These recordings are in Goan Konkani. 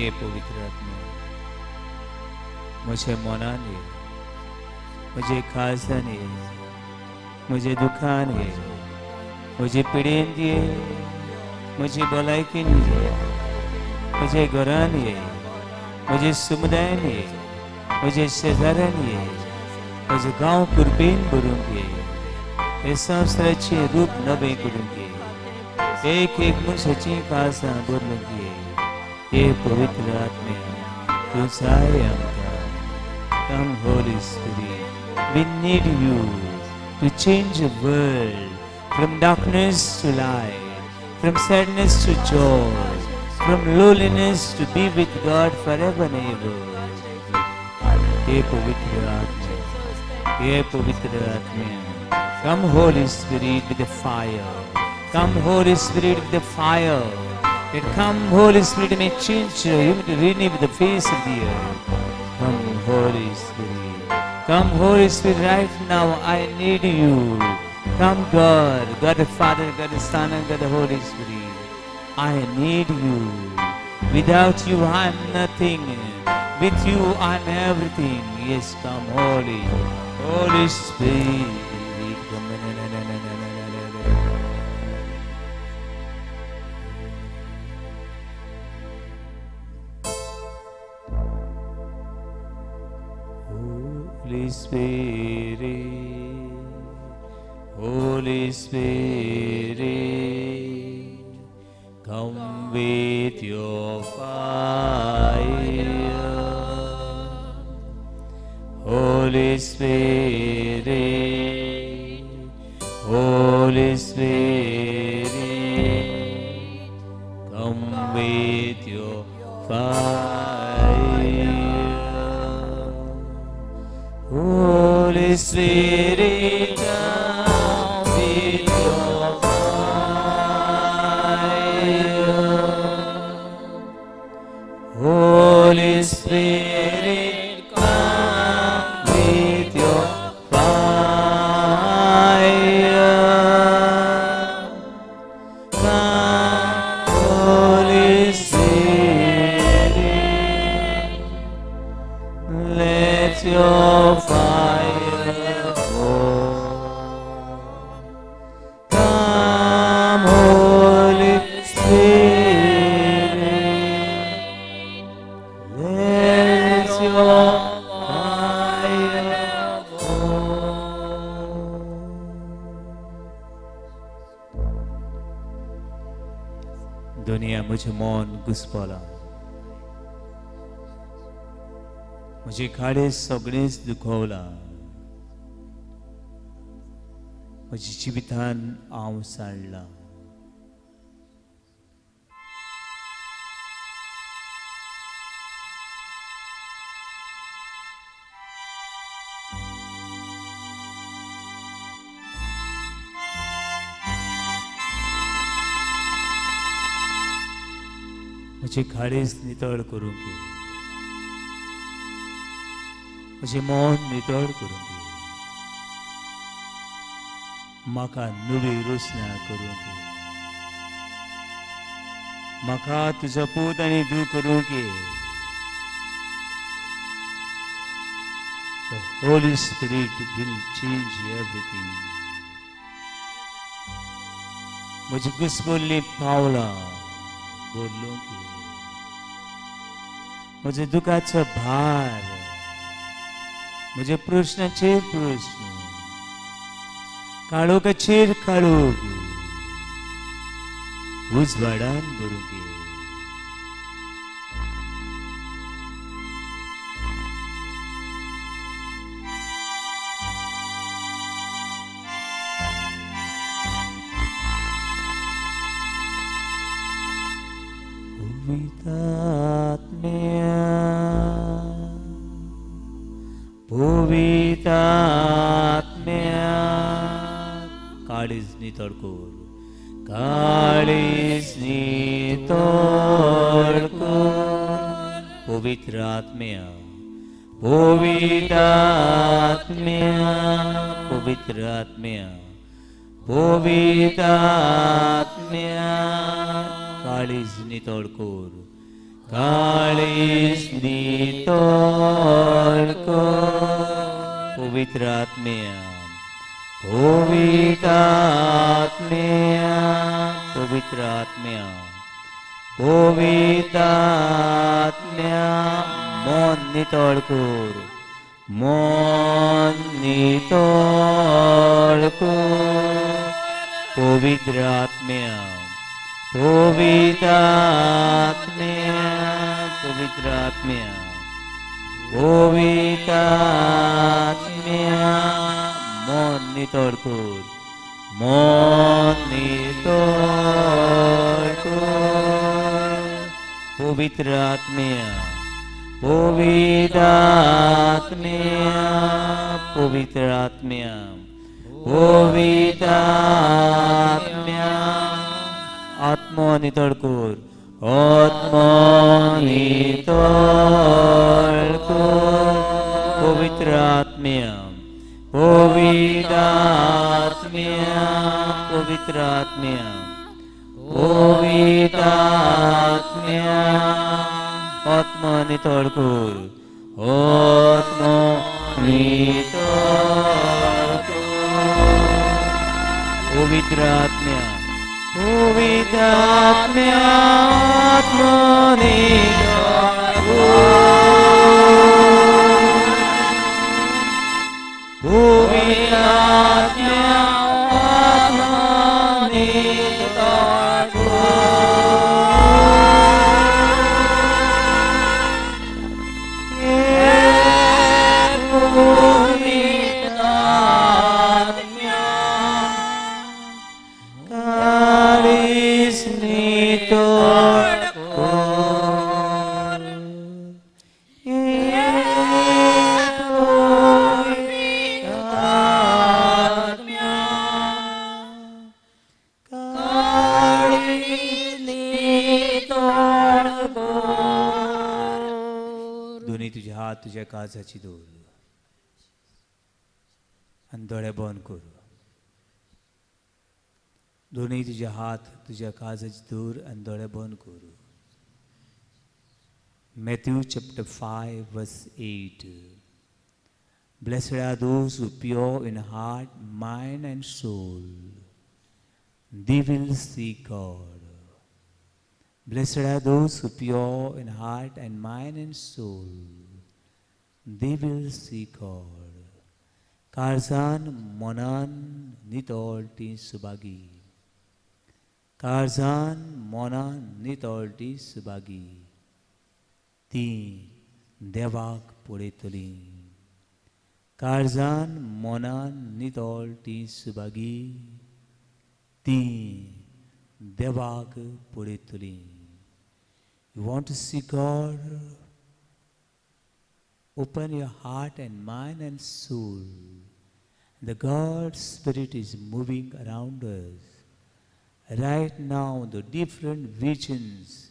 ये पवित्र आत्मे म्हज्या मनान ये, म्हजे काळजान ये, म्हजे दुखान ये, म्हजे पिडेन ये, म्हजी भलायकेन ये, म्हजे घरान ये, म्हजे समुदायान ये, म्हजे शेजाऱ्यान ये, म्हजो गांव कृपेन भरूंक ये, हे संवसाराचें रूप नवें करूंक ये, एक एक मनशाची काळजां बदलूंक ये. हे पवित्र आत्मे तूं जाय आमकां. Come Holy Spirit, we need you to change the world from darkness to light, from sadness to joy, from loneliness to be with God forever and ever. हे पवित्र आत्मे, हे पवित्र आत्मे, come Holy Spirit with the fire. Come Holy Spirit with the fire. Let come Holy Spirit may change you, may renew the face of the earth. Come Holy Spirit. Come Holy Spirit right now. I need you. Come God, God the Father, God the Son, and God the Holy Spirit. I need you. Without you, I am nothing. With you, I am everything. Yes, come Holy, Holy Spirit. Come. Na, na, na, na, na, na, na, na, na. Holy Spirit, Holy Spirit, come with your fire. Holy Spirit, Holy Spirit, come with your fire. Holy Spirit, come with your fire. Holy Spirit, come with your fire. Come, Holy Spirit, let your fire fall. Come, Holy Spirit, let your fire fall. दुनिया म्हजें मन घुसपलां, म्हजे काळीज सगळेंच दुखवलां, म्हज्या जिवितान हांव सांडलां. म्हजी काळीज नितळ करूंक घे, म्हजें मन नितळ करूंक घे, म्हाका नवी रचना करूंक घे, म्हाका तुजो पूत आनी धूव करूंक घे. The Holy Spirit will change everything. म्हजी घुसपल्लीं पावलां बदलूंक घे, म्हज्या दुखाचो भार, म्हज्या प्रश्नाचेर प्रश्न, काळोखाचेर काळोख उजवाडान भरूंक घे. पवित्र आत्म्या, पवित्र आत्म्या, काळीज नितळ कर, काळीज नितळ कर. पवित्र आत्म्या, पवित्र आत्म्या, पवित्र आत्म्या, पवित्र आत्म्या, काळीज नितळ कर, काळीज नितळ कर. पवित्र आत्म्या, पवित्र आत्म्या, पवित्र आत्म्या, पवित्र आत्म्या, मन नितळ कर, मन नितळ कर. पवित्र आत्म्या, पवित्र आत्म्या, पवित्र आत्म्या, पवित्र आत्म्या, मन नितळ कर, मन नितळ कर. पवित्र आत्म्या, पवित्र आत्म्या, पवित्र आत्म्या, पवित्र आत्म्या, आत्मो नितळ कर, आत्मो नितळ कर. पवित्र आत्म्या, पवित्र आत्म्या, पवित्र आत्म्या, पवित्र आत्म्या, आत्मो नितळ कर, आत्मो नितळ कर. पवित्र आत्म्या, पवित्र आत्म्या, आत्मो नितळ कर. पवित्र आत्म्या, आत्मो नितळ कर. पवित्र आत्म्या, काळीज नितळ कर. पवित्र आत्म्या, काळीज नितळ कर. दोन्ही तुझे हात तुझ्या काळजाची दवर आनी दोळे बंद कर. दोन्ही तुझे हात तुझ्या काळजाची दवर आनी दोळे बंद कर. Matthew chapter 5 verse 8. Blessed are those who pure in heart, mind and soul. They will see God. Blessed are those who pure in heart and mind and soul. They will see God. काळजान मनान नितळ ती सुभागी, काळजान मनान नितळ ती सुभागी, ती देवाक पळयतली. काळजान मनान नितळ ती सुभागी, ती देवाक पळयतली. You want to see God? Open your heart and mind and soul. The God Spirit is moving around us. Right now, the different visions,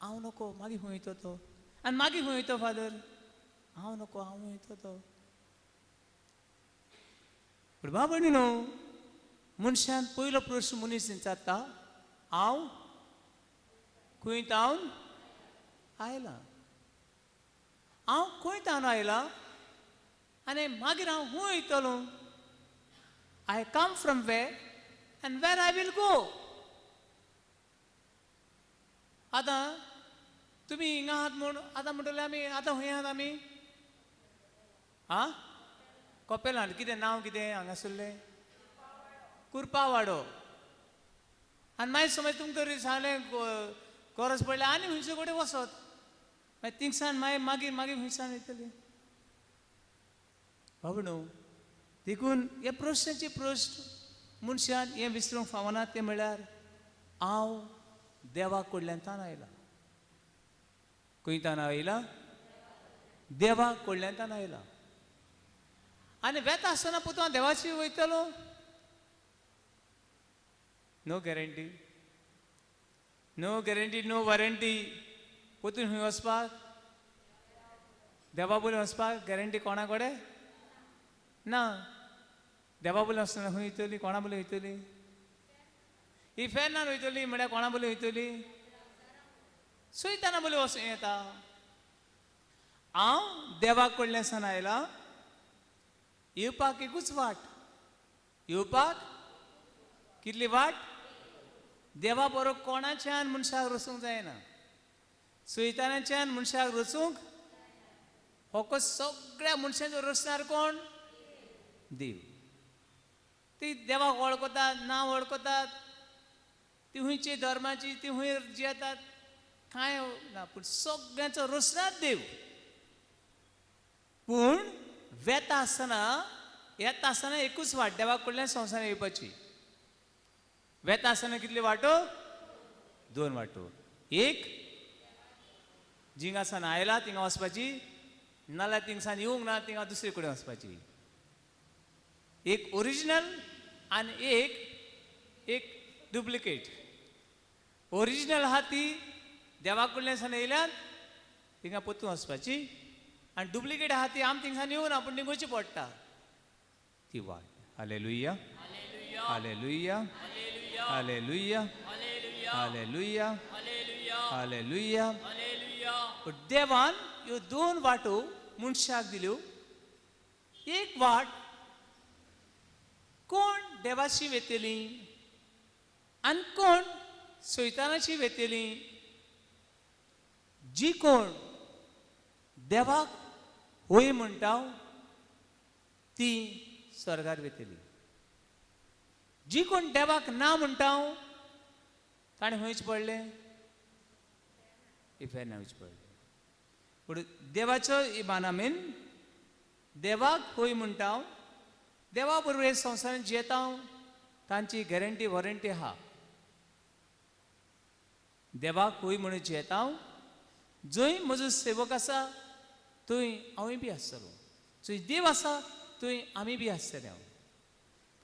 हांव नको, मागीर खंय वयतो तो, आनी मागीर खंय वयतो फादर, हांव नको, हांव वयतो तो. पूण बाबा न्हू, मनशान पयलो प्रश्न मनीस विचारता, हांव खंय तावन आयला, हांव खंय तावन आयला आनी मागीर हांव खंय वयतलो. I come from where and where I will go. आतां तुमी हिंगा आहात म्हूण आतां म्हणटले आमी आतां खंय आहात आमी? आं, कपेलान. कितें नांव कितें हांगासरलें? कुरपावाडो. आनी मागीर समज तुमकां तरी सांगलें गरज पडल्यार आनी खंयचे कडेन वचत, मागीर थिंगसान मागीर मागीर मागीर खंयसान वयतली बाबा न्हू. देखून हे प्रश्नाचे प्रश्न मनशान हें विसरूंक फावना, तें म्हळ्यार हांव देवा कडल्यान तान आयला. खंय तान आयला? देवा कडल्यान तान आयला. आनी वेता आसतना पुतो हांव देवाची वयतलो, no guarantee, no guarantee, no warranty. पोतून खंय वचपाक? देवा बोली वचपाक गॅरंटी कोणा कडेन ना. देवा बोली वचना खंय वयतली? कोणा बोली वयतली? इफेर्नान वयतली म्हळ्यार कोणा बोली वयतली? सुयताना बोली वचूं येता. हांव देवा कडल्यान सान आयला, येवपाक एकूच वाट. येवपाक कितली वाट? देवा बरोबर कोणाच्यान मनशाक रचूंक जायना, सुयतानाच्यान मनशाक रचूंक. फकत सगळ्या मनशांचो रचणार कोण? देव. ती देवाक वळखतात ना वळखतात, ती खंयची धर्माची, ती खंय जियेतात कांय ना, पूण सगळ्यांचो रचणार देव. पूण वेता आसतना येता आसतना एकूच वाट, देवा कडल्यान संवसारान येवपाची. वेता आसतना कितल्यो वाटो? दोन वाटो. एक जिंगासान आयला थिंगा वचपाची, नाल्यार थिंगसान येवंक ना थिंगा दुसरे कडेन वचपाची. एक ओरिजिनल आनी एक एक डुप्लिकेट. ओरिजिनल आहा ती देवा कडल्यान सान येयल्यान थिंगा परतून वचपाची, आनी डुप्लिकेट आहा ती आम थिंगसान येवना पूण थिंग वयची पडटा ती वाट. Hallelujah, hallelujah, hallelujah, hallelujah, hallelujah. पूण देवान ह्यो दोन वाटो मनशाक दिल्यो. एक वाट कोण देवाशी वेतली आनी कोण सैतानाची वेतली. जी कोण देवाक होय म्हणटा ती स्वर्गार वेतली. जी कोण देवाक ना म्हणटा ताणें खंयच पडलें? इफेर्ना वयचें पडलें. पूण देवाचो इबानामेन देवाक होय म्हणटा, देवा बरोबर हे संवसारांत जियेता, तांची गॅरंटी वॉरंटी आहा. देवाक होय म्हणून जियेता, जंय म्हजो सेवक आसा थंय हांवूय बी आसतलो, जंय देव आसा थंय आमी बी आसतले हांव.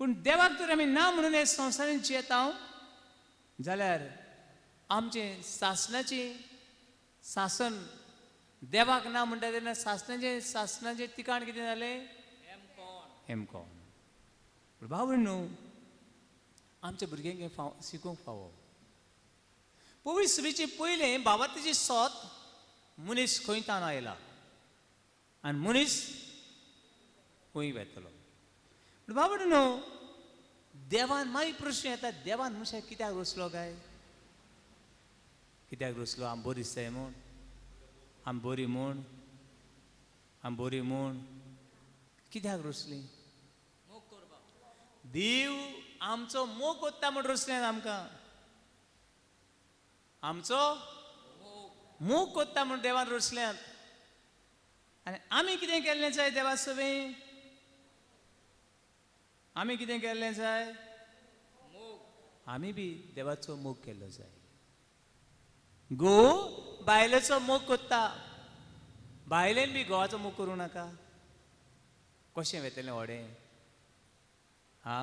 पूण देवाक जर आमी ना म्हणून हे संवसारांत जियेता जाल्यार आमचें सासणाचें सासन देवाक ना म्हणटा तेन्ना सासणाचें सासणाचें ठिकाण कितें जालें? हेमकोण. पूण भाव न्हू, आमच्या भुरग्यांक हें फाव शिकोवंक फावो. पवित्र सभेचे पयलें बाबातीचें सोत मनीस खंय तान आयला आनी मनीस खंय वेतलो. पूण बाबा न्हू, देवान मागीर प्रश्न येता, देवान मनशाक कित्याक रचलो काय? कित्याक रचलो? आम बरी दिसताय म्हूण, आम बरी म्हूण, आम बरी म्हूण कित्याक रचली? देव आमचो मोग कोत्ता म्हूण रचलें आमकां. आमचो मोग कोत्ता म्हूण देवान रचल्यात. आनी आमी कितें केल्लें जाय देवा सवें? आमी कितें केल्लें जाय? आमी बी देवाचो मोग केल्लो जाय. घोव बायलेचो मोग कोत्ता, बायलेन बी घोवाचो मोग करूं नाका. कशें वेतलें व्हडें? हा,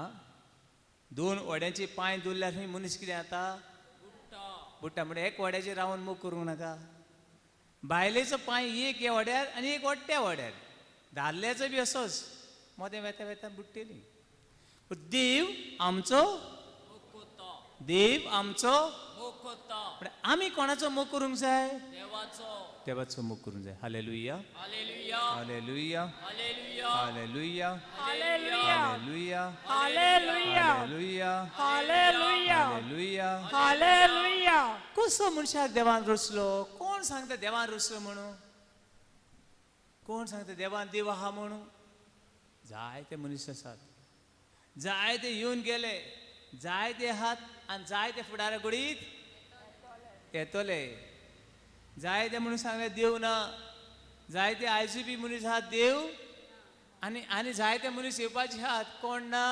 दोन व्हड्यांचे पांय दवरल्यार खंय मनीस कितें जाता? बुडटा म्हणजे एक वड्याचेर रावन मोग करूंक नाका. बायलेचो पांय एक ह्या वड्यार आनी एक वड त्या वड्यार, दादल्याचो बी असोच मदें वेता वेता बुडटेली. देव आमचो, देव आमचो, आमी कोणाचो मोग करूंक जाय? देवाचो मोग करूंक जाय. Hallelujah, hallelujah, hallelujah, hallelujah, hallelujah, hallelujah. Hallelujah. कसो मनशाक देवान रचलो? कोण सांगता देवान रचलो म्हणून? कोण सांगता देवान देव आहा म्हणून? जायते मनीस आसात, जायते येवन गेले, जायते आहात आनी जायते फुडारा गुडीत येतले. जायते म्हणून सांगले देव ना, जायते आयजूय बी मनीस आहात देव, आनी आनी जायते मनीस येवपाचे आहात कोण ना,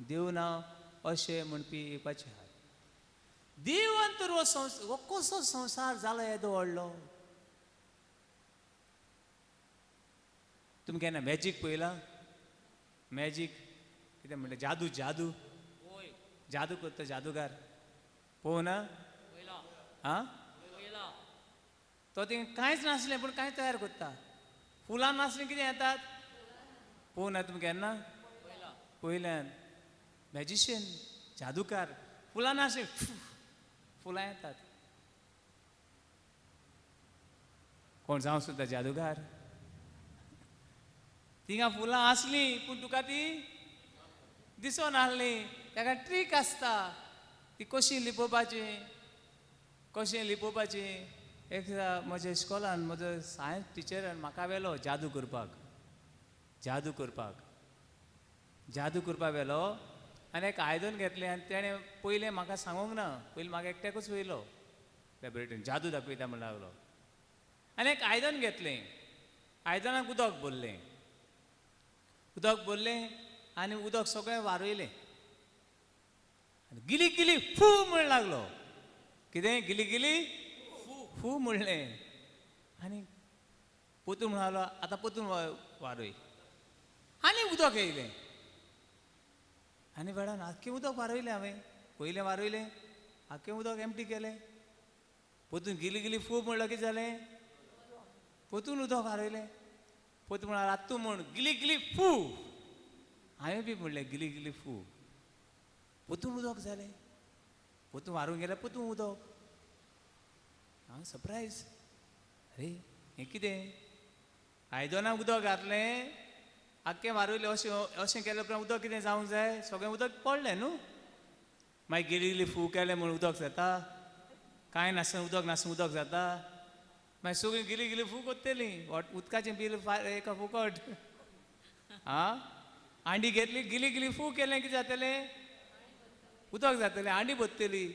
देव ना अशें म्हणपी येवपाचे आहात. देवान तर हो संवसार, हो कसो संवसार जालो येदो व्हडलो? तुमी केन्ना मॅजीक पळयलां? मॅजीक कितें म्हणटा? जादू, जादू, जादू करता जादूगार पळोवना? आं, तो थिंगा कांयच नासलें पूण कांय तयार करता. फुलां नासलीं कितें येतात? पळोवना तुमी केन्ना? पयल्यान मॅजिशियन जादूकार, फुलां नासलीं फुलां येतात. कोण जावं सुद्दां जादूगार? थिंगा फुलां आसलीं पूण तुका ती दिसोन आहलीं. ताका ट्रीक आसता, ती कशी लिपोवपाची, कशें लिपोवपाची. एक दिसा म्हज्या इस्कॉलान म्हजो सायन्स टिचरान म्हाका व्हेलो जादू करपाक, जादू करपाक, जादू करपाक व्हेलो आनी एक आयदन घेतलें आनी तेणें पयलें म्हाका सांगूंक ना, पयलीं म्हाका एकट्याकूच व्हयलो लॅबोरेटरीन, जादू दाखयता म्हण लागलो. आनी एक आयदन घेतलें, आयदनाक उदक भरलें, उदक भरलें आनी उदक सगळें वारयलें आनी गिली गिली फू म्हण लागलो. कितें? गिली गिली फू म्हणलें आनी पोतून म्हणालो आतां पोतून वारय. आनी उदक येयलें आनी वेळान आख्खें उदक वारयलें हांवें, पयलें वारयलें, आख्खें उदक एमटी केलें. पोतून गिली गिली फू म्हणलो कितें जालें? पोतून उदक वारयलें. पोतून म्हणालो आतां तूं म्हण गिली गिली फू. हांवें बी म्हणलें गिली गिली फू. पोतून उदक जालें, पोतून वारूंक गेलें, पोतून उदक. हांव सरप्रायज, अरे हें कितें? आयदनाक उदक घातलें, आख्खें वारयलें, अशें अशें केलें उपरांत उदक कितें जावंक जाय? सगळें उदक पडलें न्हू. मागीर गिली गिली फू केलें म्हूण उदक जाता? कांय नासतना उदक नासतना उदक जाता? मागीर सगळीं गिली गिली फू करतलीं, उदकाचें बील एका फुकट. आं, हांडी घेतली, गिली गिली फू केलें कितें जातलें? उदक जातलें, हांडी भरतली.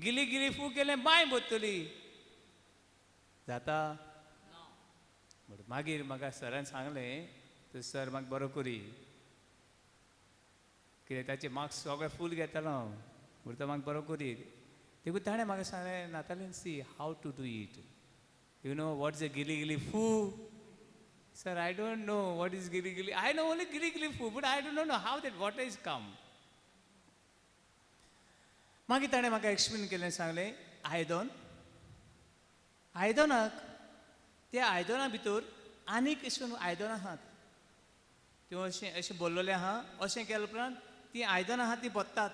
गिली गिली फू केलें, बांय भरतली. जाता? मागीर म्हाका सरान सांगलें, तर सर म्हाका बरो करी कित्याक ताचे मार्क्स सगळे फूल घेतालो हांव, म्हणटा तो म्हाका बरो करी. देखून ताणें म्हाका सांगलें, Natalin see how to do it, you know what is a Gili Gili फू? Sir I don't know what is Gili Gili, I know only Gili Gili फू, but I don't know how that water is come. मागीर ताणें म्हाका एक्सप्लेन केलें, सांगलें आयदन, आयदनाक त्या आयदना भितर आनीक अशें करून आयदनां आहात, त्यो अशें अशें भरलेलें आहा, अशें केले उपरांत तीं आयदनां आहा तीं भरतात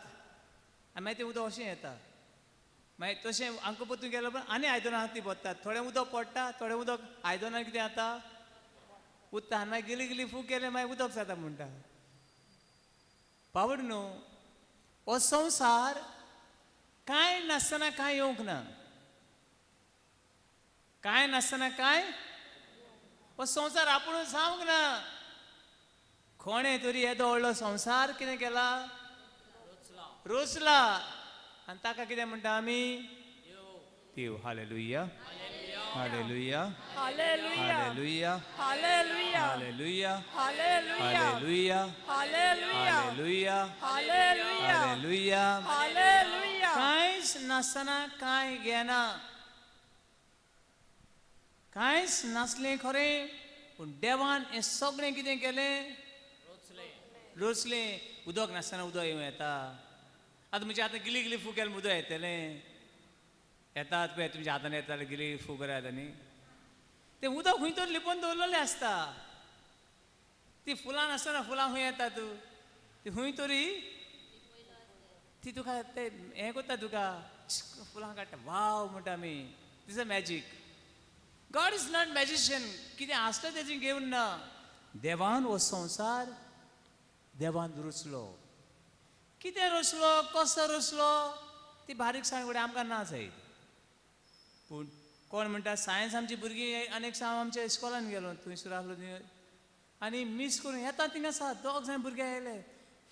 आनी मागीर तें उदक अशें येता. मागीर तशें आमकां परतून केले उपरांत आनी आयदनां आहा तीं भरतात, थोडें उदक पडटा, थोडें उदक आयदनां कितें जाता उरता, आनी मागीर गिली गिली फू केलें मागीर उदक जाता म्हणटा. पावड न्हू, हो संवसार कांय नासतना कांय येवंक ना, कांय नासतना कांय, हो संवसार आपूण जावंक ना. कोणें तरी येदो व्हडलो संवसार कितें केला? रोचला. आनी ताका कितें म्हणटा आमी? देव. Hallelujah, hallelujah, hallelujah, hallelujah, hallelujah, hallelujah, hallelujah. कांयच नासतना कांय घेना, कांयच नासलें खरें, पूण देवान हें सगळें कितें केलें? रोचलें. उदक नासतना उदक येवं येता? आतां म्हणजे आतां गिली गिली फू केलें उदक येतलें? येतात पळय तुमच्या हातान येताले गिली फू करात आनी तें उदक खंय तर लिपोवन दवरलेलें आसता. ती फुलां नासतना फुलां खंय येतात, ती खंय तरी ती तुका ते हें करता, तुका फुलां काडटा, वाव म्हणटा आमी. This a magic. God is not magician. कितें आसता तेजें घेवन ना. देवान हो संवसार देवान रचलो. कितें रचलो, कसो रचलो ती बारीकसाण कडेन आमकां ना जायत. पूण कोण म्हणटा सायन्स, आमची भुरगीं अनेक हांव आमच्या इस्कॉलान गेलो, थंयसर आसलो आनी मीस करून येता थिंगा आसा दोग जाण भुरगे आयले.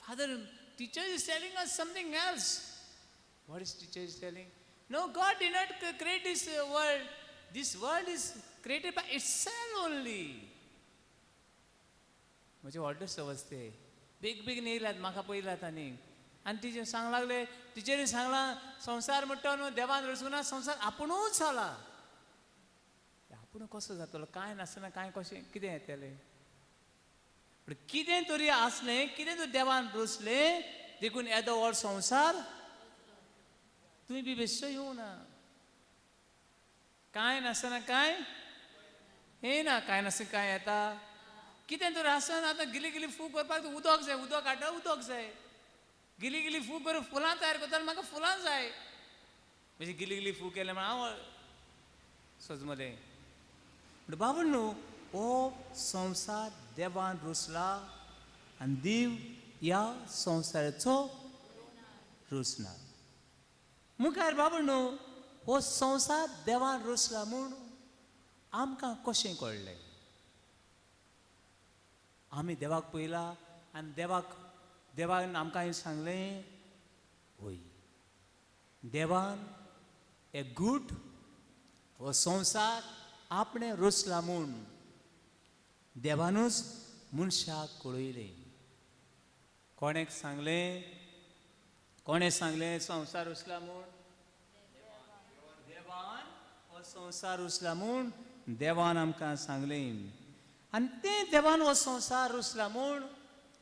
Father, teacher is telling us something else. What is teacher is telling? No, God did not create this world. This world is created by itself only. म्हजे व्हडले समजते बेग बेगीन येयल्यात म्हाका पयल्यात आनी आनी टिचर सांग लागले, टिचरीन सांगलां संवसार म्हणटा न्हू देवान रचूंक ना, संवसार आपुणूच जाला. आपूण कसो जातलो? कांय नासतना कांय कशें कितें येतलें? पूण कितें तरी आसलें, कितें तरी देवान रचलें, देखून येदो व्हड संवसार. तुवें बी बेश्टो येवं ना. कांय नासतना कांय येना, कांय नासतना कांय येता. कितें तरी आसतना आतां गिली गिली फू करपाक उदक जाय, उदक हाडटा, उदक जाय. गिली गिली फू करून फुलां तयार करता, म्हाका फुलां जाय. म्हणजे गिली गिली फू केलें म्हण हांव सजमलें. पूण बाबा न्हू, हो संवसार देवान रचला आनी देव ह्या संवसाराचो रचना. मुखार बाबा न्हू, हो संवसार देवान रचला म्हूण आमकां कशें कळ्ळें? आमी देवाक पळयला आनी देवाक देवान आमकां सांगलें, हय, देवान एक गूट हो संवसार आपणें रचला म्हूण देवानूच मनशाक कळयलें. कोणेक सांगलें? कोणें सांगलें संवसार रचला म्हूण? देवान हो संवसार रचला म्हूण देवान आमकां सांगलें. आनी तें देवान हो संवसार रचला म्हूण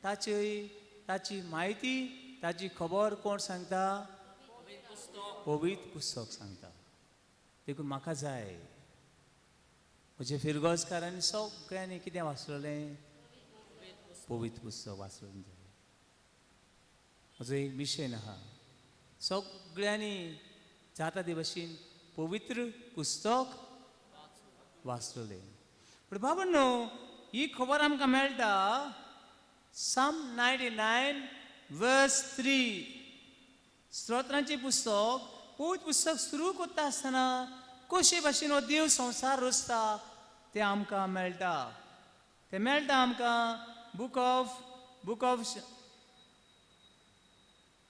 ताची ताची म्हायती, ताची खबर कोण सांगता? पवित्र पुस्तक सांगता. देखून म्हाका जाय म्हजे फिरगोजकारांनी सगळ्यांनी कितें वाचलें? पवित्र पुस्तक वाचूंक जाय. म्हजो एक मिशन आहा, सगळ्यांनी जाता ते भशेन पवित्र पुस्तक वाचलें. पूण बाबा न्हू, ही खबर आमकां मेळटा Psalm 99 verse 3. स्तोत्रांचें पुस्तक, पवित्र पुस्तक सुरू करता आसतना कशे भाशेन हो देव संवसार रचता तें आमकां मेळटा. तें मेळटा आमकां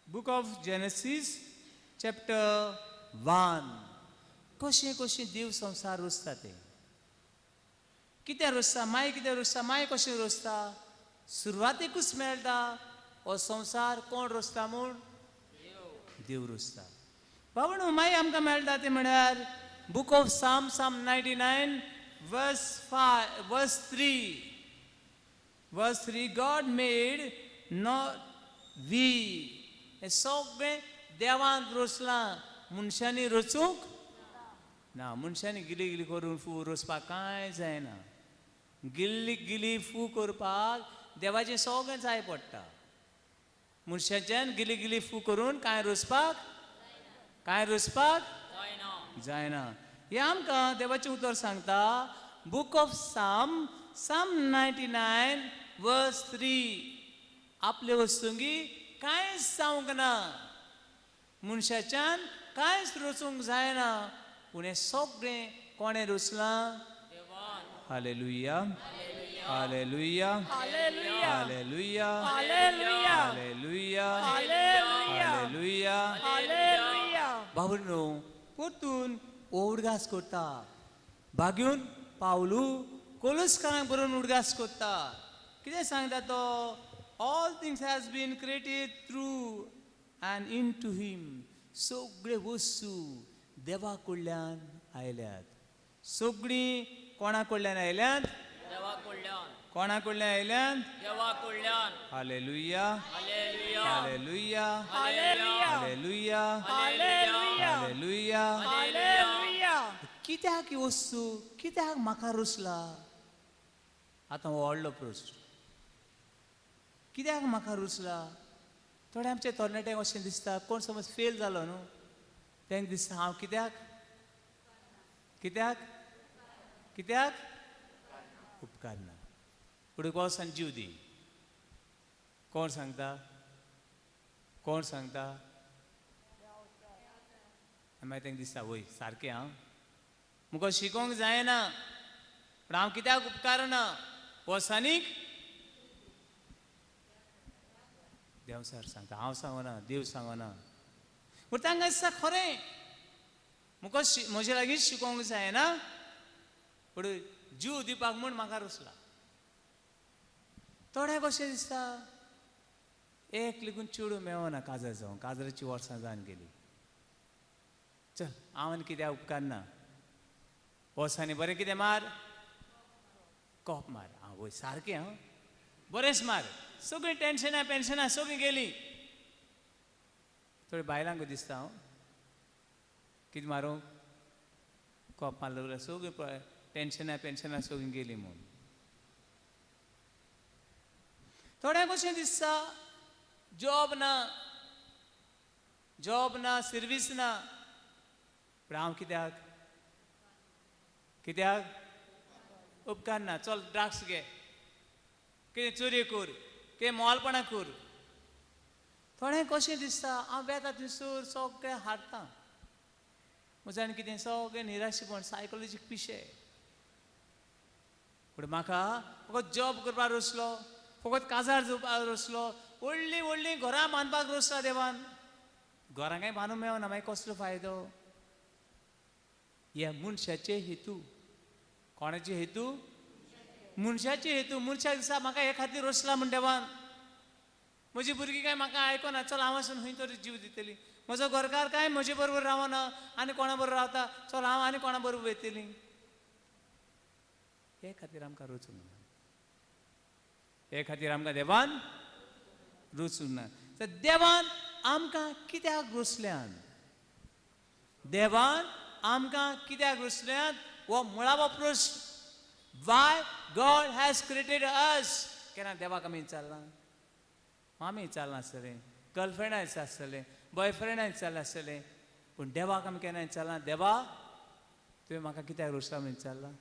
book of Genesis chapter 1. कशें कशें देव संवसार रचता तें, कितें रचता, मागीर कितें रचता, मागीर कशें रचता, सुरवातेकूच मेळटा हो संवसार कोण रचता म्हूण? देव रचता. बाबा, मागीर आमकां मेळटा तें म्हळ्यार book of Psalm, Psalm 99 verse 5, verse 3, verse 3. God made, not we. हें सगळें देवान रचलां, मनशांनी रचूंक ना. मनशांनी गिली गिली करून फू रचपाक कांय जायना. गिल्ली गिली फू करपाक देवाचें सगळें जाय पडटा. मनशाच्यान गिली गिली फू करून कांय रचपाक, कांय रचपाक जायना. हें आमकां देवाचें उतर सांगता. Book of Psalm, Psalm 99 verse 3. आपले वस्तुंगी कांयच जावंक ना, मनशाच्यान कांयच रचूंक जायना, पूण हें सगळें कोणें रचलां? Hallelujah, hallelujah, hallelujah, hallelujah, hallelujah. बाबू न्हू, परतून उडगास करता. बागेवन पावलू कोलुस्कारांक बरोवन उडगास करता. कितें सांगता तो? All things has been created through and into him. सगळे वस्तू देवा कडल्यान आयल्यात. सगळीं कोणा कडल्यान आयल्यात? देवा कडल्यान. कोणा कडल्यान आयल्यान? देवा कडल्यान. Hallelujah, hallelujah. Hallelujah, hallelujah. Hallelujah, hallelujah. Hallelujah. Hallelujah. कित्याक ही वस्तू, कित्याक म्हाका रुचला? आतां हो व्हडलो प्रस्न, कित्याक म्हाका रुचला? थोडे आमचे तरणाट्यांक अशें दिसता, कोण समज फेल जालो न्हू, तांकां दिसता हांव कित्याक कित्याक कित्याक उपकारना, फुडें वचून जीव दी. कोण सांगता? कोण सांगता? आनी मागीर तांकां दिसता वय सारकें, हांव मुका शिकोवंक जायना, पूण हांव कित्याक उपकारना, वसानीक देव सर सांगता, हांव सांगना, देव सांगना. पूण तांकां दिसता खरें मुका म्हजे लागीं शिकोवंक जायना, पूण जीव दिवपाक म्हूण म्हाका रुचला. थोड्यांक अशें दिसता एक लेगून चेडूं मेळना काजार जावंक, काजराची वर्सां जावन गेली, चल हांव आनी कित्याक उपकारना, वर्सांनी बरें कितें मार, कोप मार, आं वय सारकें, हांव बरेंच मार, सगळीं टेन्शनां पेन्शनां सगळीं गेलीं. थोडी बायलांक दिसता हांव कितें मारूं, कोप मारलो जाल्यार सगळीं पळय टेन्शनां पेन्शनां सगळीं गेलीं म्हूण. थोड्यांक अशें दिसता जॉब ना, जॉब ना, सर्वीस ना, पूण हांव कित्याक कित्याक उपकारना, चल ड्रग्स घे, कितें चोरी कर, कितें मोवालपणां कर. थोड्यांक कशें दिसता हांव वेता थंयसर सगळें हारता, म्हजें आनी कितें सगळें निराशेपण, सायकोलॉजीक पिशें. पूण म्हाका फकत जॉब करपाक रचलो, फकत काजार जावपाक रचलो, व्हडलीं व्हडलीं घरां बांदपाक रचला देवान, घरां कांय बांदूंक मेळना, मागीर कसलो फायदो? हे मनशाचे हेतू. कोणाचे हेतू? मनशाचे हेतू. मनशाक दिसता म्हाका हे खातीर रचला म्हूण देवान, म्हजी भुरगीं कांय म्हाका आयकना, चल हांव वचून खंय तरी जीव दितली, म्हजो घरकार कांय म्हजे बरोबर रावना आनी कोणा बरोबर रावता, चल हांव आनी कोणा बरोबर वयतली. हे खातीर आमकां रचूंक ना, हे खातीर आमकां देवान रचूंक ना. तर देवान आमकां कित्याक रचल्यान? देवान आमकां कित्याक रचल्यान हो मुळावो प्रस्न. Why God has created us? केन्ना देवाक आमी विचारलां? आमी विचारलां आसतलें, गर्लफ्रेंडा विचारलां आसतलें, बॉयफ्रेंडा विचारलां आसतलें, पूण देवाक आमी केन्ना विचारलां, देवा तुवें म्हाका कित्याक रचला म्हूण विचारलां?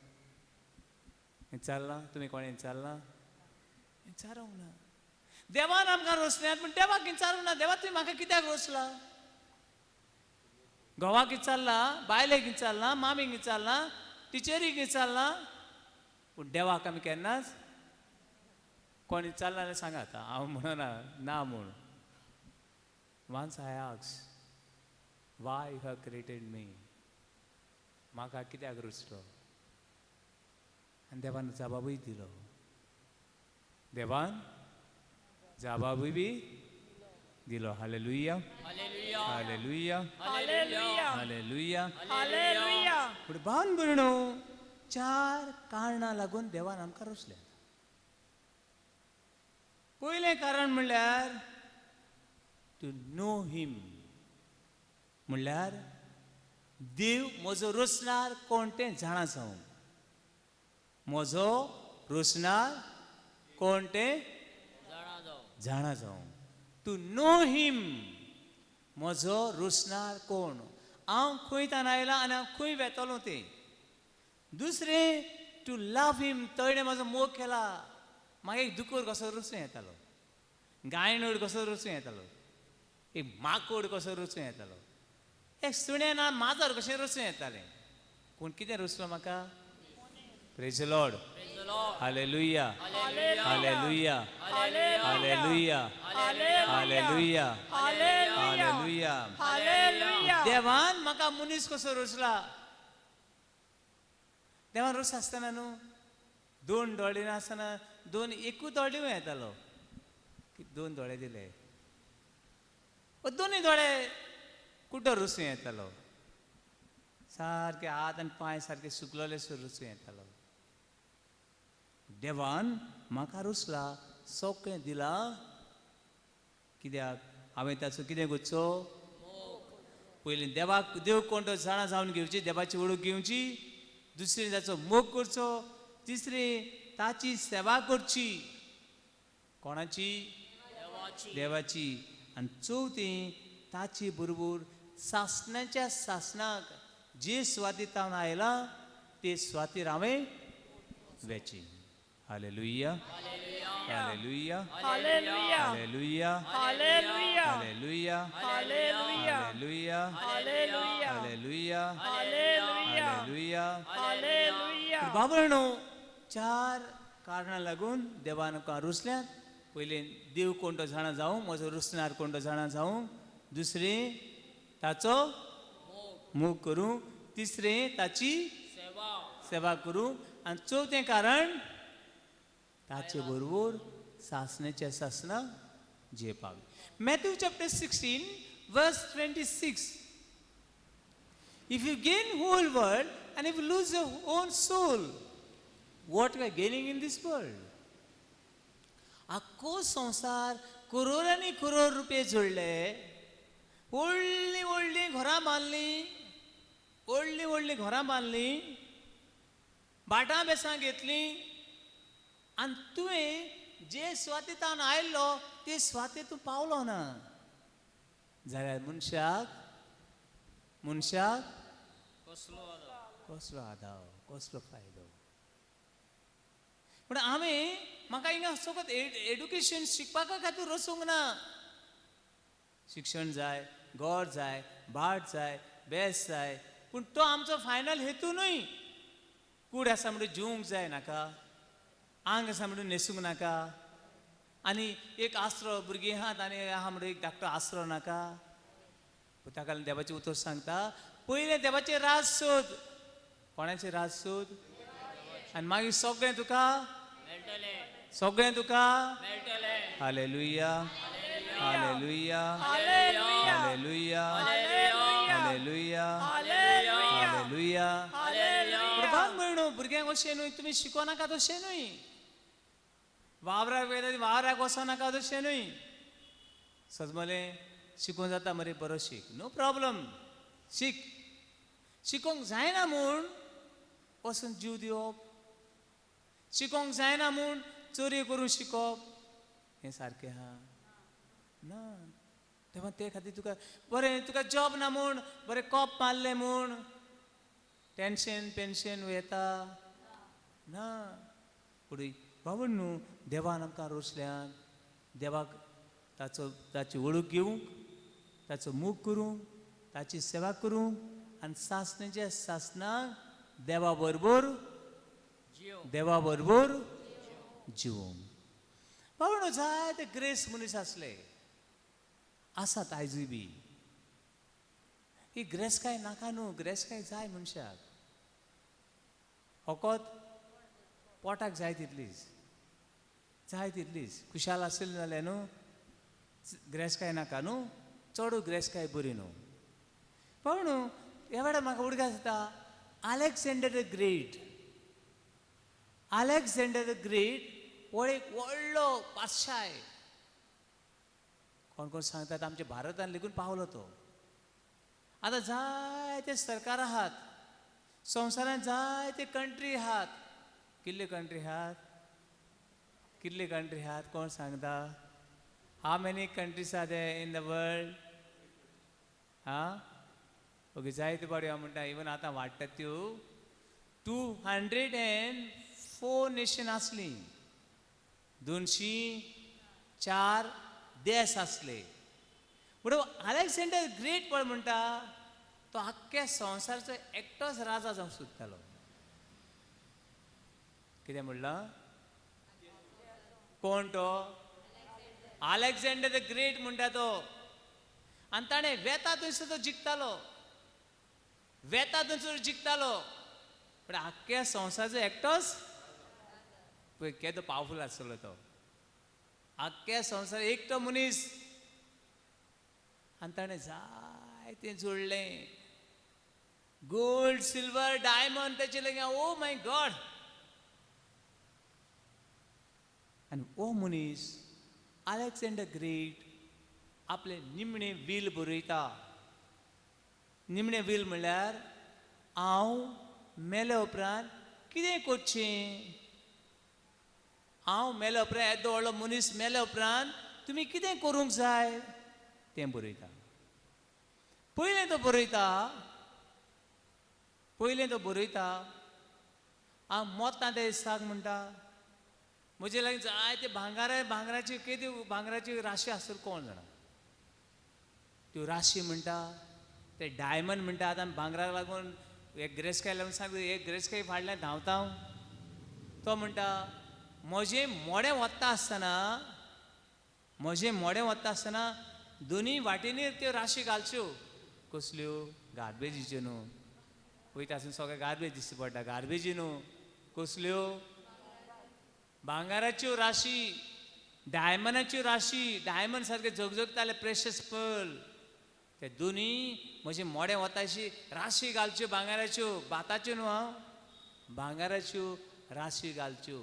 विचारलां? तुमी कोणें विचारलां? विचारूंक ना. देवान आमकां रचल्यात, पूण देवाक विचारूंक ना, देवा तुवें म्हाका कित्याक रचला? घोवाक विचारलां, बायलेक विचारलां, मामीक विचारलां, टिचरीक विचारलां, पूण देवाक आमी केन्नाच कोण विचारलां जाल्यार सांगात, हांव म्हणना ना म्हूण. Once I ask why you have created me, म्हाका कित्याक रचलो? आनी देवान जबाबूय दिलो, देवान जबाबूय बी दिलो. Hallelujah, hallelujah. Hallelujah, hallelujah. Hallelujah. Hallelujah. पूण भावन भयणो, चार कारणां लागून देवान आमकां रचले. पयलें कारण म्हणल्यार टू नो हिम, म्हणल्यार देव म्हजो रचणार कोण तें जाणा जावंक, म्हजो रचणार कोण तें जाणा जावं, जाणा जावंक. टू नो हिम, म्हजो रचणार कोण, हांव खंय तान आयला आनी हांव खंय वेतलो तें. दुसरें टू लव हिम, तेणें म्हजो मोग केला. म्हाका एक दुकोर कसो रचूं येतालो, गायणोड कसो रचूं येतालो, एक माकोड कसो रचूं येतालो, एक सुणें ना माजर कशें रचूं येतालें. कोण कितें रचलो म्हाका? Praise the Lord. Praise the Lord. Hallelujah. Hallelujah. Hallelujah. Hallelujah. Hallelujah. Hallelujah. Hallelujah. Hallelujah. Hallelujah. देवान म्हाका मनीस कसो रचला? देवान रच आसतना न्हू दोन दोळे नासतना दोन एकूच दोळे येतालो, दोन दोळे दिले, दोनूय दोळे कुठं रचूं येतालो, सारके हात आनी पांय सारके सुकलोले सो रचूं येतालो. देवान म्हाका रुसला, सगळें दिलां, कित्याक हांवें ताचो कितें करचो? पयलीं देवाक, देव कोण तो जाणा जावन घेवची, देवाची वळख घेवची. दुसरें, ताचो मोग करचो. तिसरें, ताची सेवा करची. कोणाची? देवाची. आनी चवथी, ताची बरोबर सासणाच्या सासणाक जे सुवातीर हांव आयला ते सुवातीर हांवें वेची. Hallelujah, hallelujah. Hallelujah. Hallelujah. Hallelujah. Hallelujah. Hallelujah. Hallelujah. Hallelujah. Hallelujah. Hallelujah. Hallelujah. Hallelujah. बाबरणो, चार कारणां लागून देवान आमकां रुसल्यात. पयलीं, देव कोण तो जाणा जावं, म्हजो रुसणार कोण तो जाणा जावं. दुसरें, ताचो मोग करूं. तिसरें, ताची सेवा करूं. आनी चवथें कारण, ताचे बरोबर सासण्याच्या सासणां जियेवपाक. Matthew chapter 16 verse 26. If you gain whole world and if you lose your own soul, what you are gaining in this world? आख्खो संवसार, करोडांनी करोड रुपये जोडले, व्हडलीं व्हडलीं घरां बांदलीं, व्हडलीं व्हडलीं घरां बांदलीं, भाटां बेसां घेतलीं, आनी तुवें जे सुवातेंत आयल्लो ते सुवातेर तूं पावलो ना जाल्यार मनशाक मनशाक कसलो आदाव, कसलो फायदो? पूण हांवें म्हाका हिंगा फकत एडुकेशन शिकपाका खातीर वचूंक ना. शिक्षण जाय, घर जाय, भाट जाय, बेस जाय, पूण तो आमचो फायनल हेतू न्हय. कूड आसा म्हणून जिवंक जाय नाका, आंग आसा म्हणून न्हेसूंक नाका, आनी एक आसरो, भुरगीं आहात आनी आहा म्हणून एक धाकटो आसरो नाका. ताका लागून देवाचें उतर सांगता, पयलें देवाचें राज सोद. कोणाचें राज सोद? आनी मागीर सगळें तुका सगळें तुका. Hallelujah, hallelujah. Hallelujah. Hallelujah. Hallelujah. Hallelujah. Hallelujah. Hallelujah. भाग म्हणू, भुरग्यांक अशें न्हय, तुमी शिको नाकात अशें न्हय, वावराक वयता वावराक वचो नाकात अशें न्हय. सजमलें शिकूंक जाता मरे, बरो शीक, नो प्रॉब्लम, शीक. शिकोंक जायना म्हूण वचून जीव दिवप, शिकोंक जायना म्हूण चोरी करून शिकप, हें सारकें आहा ना. तेन्ना ते खातीर तुका बरें, तुका जॉब ना म्हूण बरें कॉप मारलें म्हूण टेंशन पेन्शन येता ना. पूण बाबा न्हू, देवान आमकां रोसल्यान देवाक ताचो ताची वळख घेवंक, ताचो मोग करूंक, ताची सेवा करूंक, आनी सासण्याच्या सासणाक देवा बरोबर देवा बरोबर जिवोंक. बाबा, जायते ग्रेस मनीस आसले, आसात आयजूय बी. ही ग्रेसकाय नाका न्हू, ग्रेसकाय जाय मनशाक, फकत पोटाक जाय तितलीच, जाय तितलीच. खुशाल आसली जाल्यार न्हू ग्रेसकाय नाका न्हू, चड ग्रेसकाय बरी न्हू. पण न्हू, ह्या वेळार म्हाका उडगास जाता, Alexander the great, Alexander the great हो एक व्हडलो बादशाय. कोण कोण सांगतात आमच्या भारतान लेगून पावलो तो. आतां जायते सरकार आहात संवसारांत, जायते कंट्री आहात. कितले कंट्री आहात? कितले कंट्री आहात कोण सांगता? How many countries are there in the world? हा, ओके, जायते पावटी हांव म्हणटा, इवन आतां वाडटात त्यो. 204 nation आसलीं, 204 देश आसले. म्हणून अलेक्झांडर ग्रेट पळय म्हणटा, तो आख्ख्या संवसाराचो एकटोच राजा जावंक सोदतालो. कितें म्हणलां? कोण तो? अलेक्झांडर the great म्हणटा तो. आनी ताणें वेता थंयसर तो जिखतालो, वेता थंयसर जिखतालो, पण आख्ख्या संवसाराचो एकटोच. पळय केदो पावरफूल आसलो तो, आख्ख्या संवसार एकटो मनीस. आनी ताणें जायतें जोडलें, गोल्ड, सिल्वर, डायमंड ताचे लागीं. ओ my God. आनी हो मनीस अलेक्झांडर ग्रेट आपलें निमणें वील बरयता. निमणें वील म्हणल्यार हांव मेल्या उपरांत कितें करचें, हांव मेल्या उपरांत येदो व्हडलो मनीस मेल्या उपरांत तुमी कितें करूंक जाय तें बरयता. पयलें तो बरयता, पयलें तो बरयता हांव मोतां ते दिसाक म्हणटा म्हजे लागीं जायते भांगरा, भांगराची केदी भांगराची राशी आसतली कोण जाणा, त्यो राशी म्हणटा, ते डायमंड म्हणटा. आतां भांगराक लागून एक गिरेस्तकाय लागून सांग, एक गिरेस्तकाय फाटल्यान धांवता हांव. तो म्हणटा म्हजें मोडें वता आसतना, म्हजें मोडें वता आसतना दोनूय वाटेनी त्यो राशी घालच्यो. कसल्यो? गार्बेजीच्यो न्हू, वयता आसतना सगळें गार्बेज दिसती पडटा, गार्बेजी न्हू, कसल्यो? भांगराच्यो राशी, डायमंडाच्यो राशी, डायमंड सारके झगझगताले, प्रेशस पर्ल. ते दोनूय म्हजें मोडें वता अशी राशी घालच्यो भांगराच्यो, भाताच्यो न्हू हांव, भांगराच्यो राशी घालच्यो.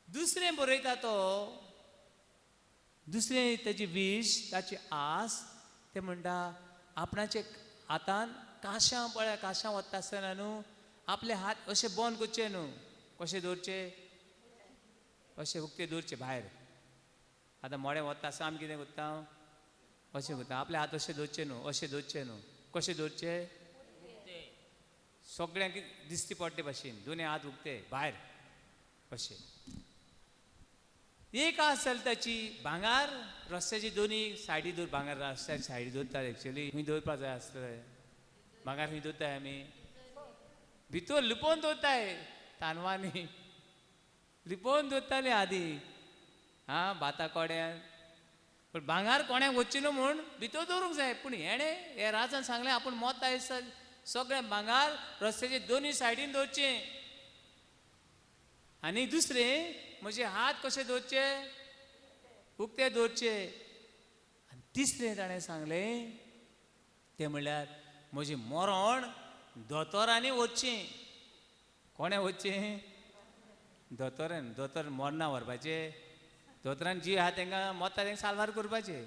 दुसरें बरयता तो, दुसरें ताची वीश, ताची आस, ते म्हणटा आपणाचे हातान काशां पळय, काशां वता आसतना न्हू आपले हात अशे बंद करचे न्हू, कशे दवरचे? अशे उक्ते दवरचे भायर. आतां मोडें वता आसतना आमी कितें करता? अशें करता, आपले हात अशे दवरचे न्हू, अशे दवरचे न्हू, कशे दवरचे? सगळ्यांक दिसती पडटे भाशेन दोनूय हात उक्ते भायर अशे. एक आस जाली ताची, भांगार रस्त्याची दोनूय सायडी दवर, भांगार रस्त्याची सायडी दवरतात एक्चुली, खंय दवरपा जाय आसतलें भांगार? खंय दवरताय आमी? भितर लिपोवन दवरताय, तानवांनी लिपोवन दवरताले आदी, आं भाता कोड्यान. पूण भांगार कोणाक वचचें न्हू म्हूण भितर दवरूंक जाय. पूण हेणें हे राजान सांगलें आपूण मोता दिसा सगळें भांगार रस्त्याचे दोनूय सायडीन दवरचें. आनी दुसरें म्हजे हात कशे दवरचे? उक्ते दवरचे. आनी तिसरें ताणें सांगलें तें म्हणल्यार म्हजें मरण दोतोरांनी वचचें. कोणें वचचें? दोतोरान. दोतोर मरणां व्हरपाचें, दोतोरान जी आहा तांकां मोता तांकां साल्वार करपाचें.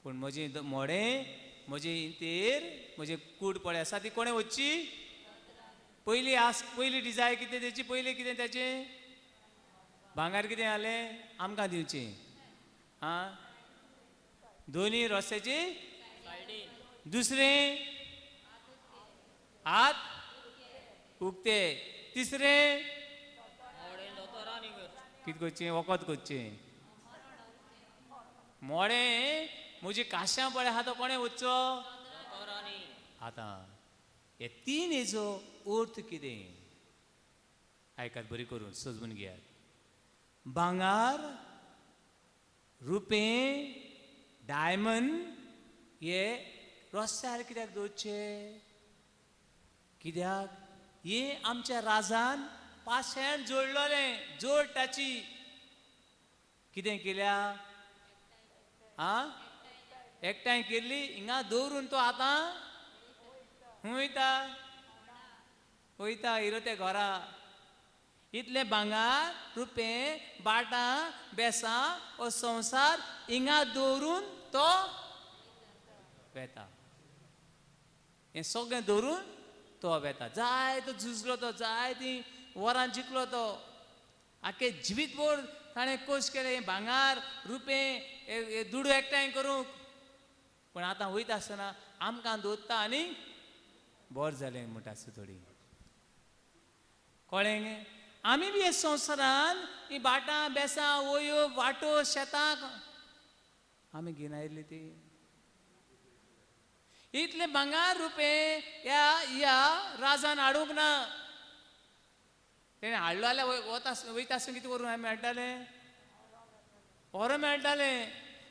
पूण म्हजें मोडें, म्हजें इंतेर, म्हजें कूड पळय आसा ती कोणें वचची? पयली आस, पयली डिजायर कितें तेची, पयलीं कितें ताचें? भांगार कितें जालें आमकां दिवचें. आं दोनूय रस्त्याची, दुसरें हात उक्ते, तिसरें कितें करचें? वखद करचें. मोडें म्हजी काशां पळय आहा तो कोणें वचचो? आतां हे तीन हेजो अर्थ कितें? आयकात बरी करून सजून घेयात. भांगार, रुपें, डायमंड हे रस्त्यार कित्याक दवरचे? कित्याक हे आमच्या राजान पाशेण जोडलोलें, जोड ताची कितें केल्या? आं एकठांय केल्ली, हिंगा दवरून तो आतां वयता वयता हिरो ते घरा. इतलें भांगार, रुपें, बाटां, बेसां हो संवसार हिंगा दवरून तो वेता. हें सगळें दवरून तो वेता. जाय तो झुजलो तो, जाय ती वरां जिखलो तो, आख्खे जिवीतभर ताणें कश्ट केलें हें भांगार, रुपें, हे दुडू एकठांय करूंक. पूण आतां वयता आसतना आमकां दवरता आनी बरें जालें म्हणटा आसता थोडी. कळ्ळें? आमी बी हे संवसारान ही बाटां, बेसां, वयो, वाटो, शेतां आमी घेवन आयिल्ली ती. इतलें भांगार, रुपें ह्या ह्या राजान हाडूंक ना. तेणें हाडलो जाल्यार वता वयता आसतना कितें करूंक मेळटालें? व्हरों मेळटालें.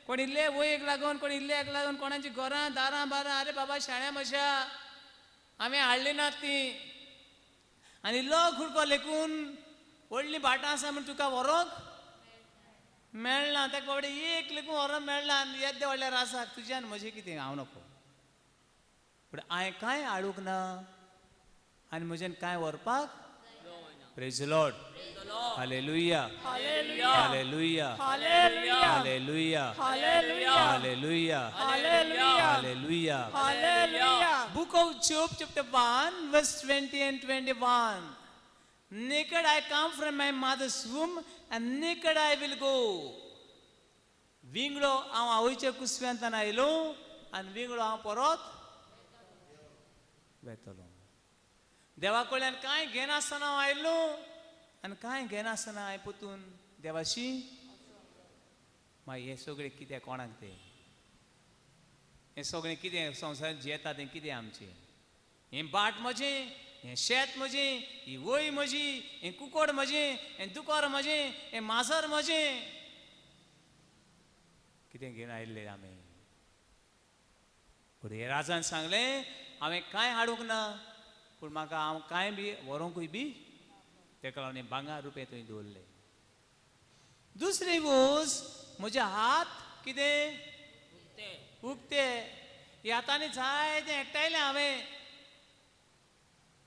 कोण इल्ले वयेक लागून, कोण इल्ल्याक लागून, कोणाची घरां दारां बारां, अरे बाबा शाण्या म्हज्या हांवें हाडली नात ती. आनी इल्लो कुडको लेखून व्हडलीं भाटां आसा म्हूण तुका व्हरोंक मेळना. ताका बाबडे एक लेखून व्हरोंक मेळना. आनी येद्या व्हडल्या राजाक तुज्यान म्हजें कितें, हांव नको. पूण हांवें कांय हाडूंक ना आनी म्हज्यान कांय व्हरपाक Praise Lord. Hallelujah. Hallelujah. Hallelujah. Hallelujah. Hallelujah. Hallelujah. Hallelujah. Hallelujah. Hallelujah. Hallelujah. Book of Job chapter 1 verse 20 and 21. Naked I come from my mother's womb and naked I will go. विंगडो हांव आवयच्या कुसव्यांतल्यान आयलो आनी विंगडो हांव परत वेतलो. देवा कडल्यान कांय घेनासतना हांव आयलो आनी कांय घेनासतना हांवें परतून देवाशी. मागीर हें सगळें कितें कोणाक तें, हें सगळें कितें संवसारांत जियेता तें कितें आमचें? हें भाट म्हजें, हें शेत म्हजें, ही वय म्हजी, हें कुकोड म्हजें, हें दुकोर म्हजें, हें माजर म्हजें, कितें घेवन आयिल्लें आमी? पूण हे राजान सांगलें हांवें कांय हाडूंक ना, पूण म्हाका हांव कांय बी व्हरूंकूय बी तेका लागून भांगर रुपये थंय दवरले. दुसरी वस्त म्हजे हात कितें उक्ते, ह्या हातांनी जायतें एकठांयलें हांवें,